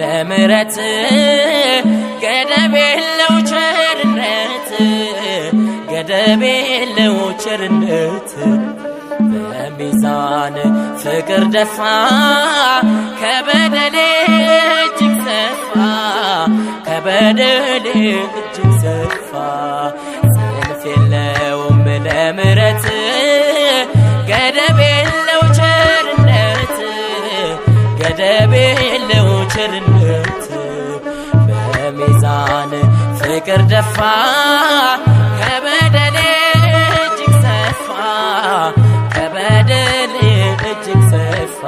ለምረት ገደብ የለው ቸርነት ገደብ የለው ቸርነት በሚዛን ፍቅር ደፋ ከበደሌ እጅግ ሰፋ ከበደሌ እጅግ ሰፋ ጽንፍ የለውም ለምረት ገደብ የለው ቸርነት ገደብ የለው ቸርነት በሚዛን ፍቅር ደፋ ከበደሌ እጅግ ሰፋ ከበደሌ እጅግ ሰፋ።